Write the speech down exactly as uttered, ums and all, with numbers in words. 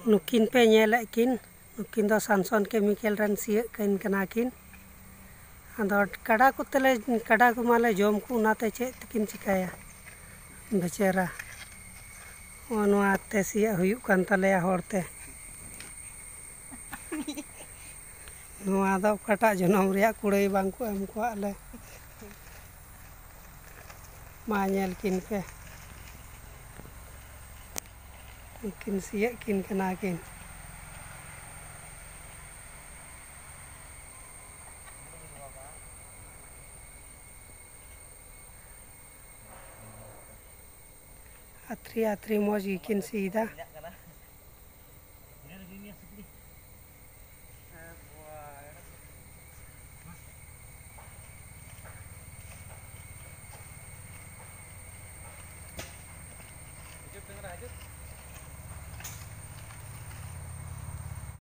ᱱᱩᱠᱤᱱ ᱯᱮ ᱧᱮᱞᱮᱫ ᱠᱤᱱ, ᱱᱩᱠᱤᱱ ᱫᱚ ᱥᱟᱱᱥᱚᱱ ᱠᱮᱢᱤᱠᱮᱞ ᱨᱮᱱ ᱥᱤᱭᱟᱹᱜ ᱠᱤᱱ ᱠᱟᱱᱟ ᱠᱤᱱ᱾ ᱟᱫᱚ ᱠᱟᱰᱟ ᱠᱚᱛᱮ ᱞᱮ, ᱠᱟᱰᱟ ᱠᱚᱢᱟᱞᱮ ᱡᱚᱢ ᱠᱚ, ᱚᱱᱟᱛᱮ ᱪᱮᱫ ᱛᱮᱠᱤᱱ ᱪᱤᱠᱟᱹᱭᱟ ᱵᱮᱪᱟᱨᱟ? ᱱᱚᱜᱼᱚ ᱱᱚᱣᱟ ᱛᱮ ᱥᱤᱭᱟᱹᱜ ᱦᱩᱭᱩᱜ ᱠᱟᱱ ᱛᱟᱞᱮᱭᱟ ᱦᱚᱲ ᱛᱮ᱾ ᱱᱚᱣᱟ ᱫᱚ ᱚᱠᱟᱴᱟᱜ ᱡᱚᱱᱚᱢ ᱨᱮᱭᱟᱜ ᱠᱩᱲᱟᱹᱭ ᱵᱟᱝ ᱠᱚ ᱮᱢ ᱠᱚᱣᱟᱜ ᱞᱮ᱾ ᱢᱟ ᱧᱮᱞ ᱠᱤᱱ ᱯᱮ, ᱩᱱᱠᱤᱱ ᱥᱤᱭᱟᱹᱜ ᱠᱤᱱ ᱠᱟᱱᱟ ᱠᱤᱱ᱾ ᱟᱛᱨᱤ ᱟᱛᱨᱤ ᱢᱚᱡᱽ ᱜᱮᱠᱤᱱ ᱥᱤᱭᱮᱫᱟ᱾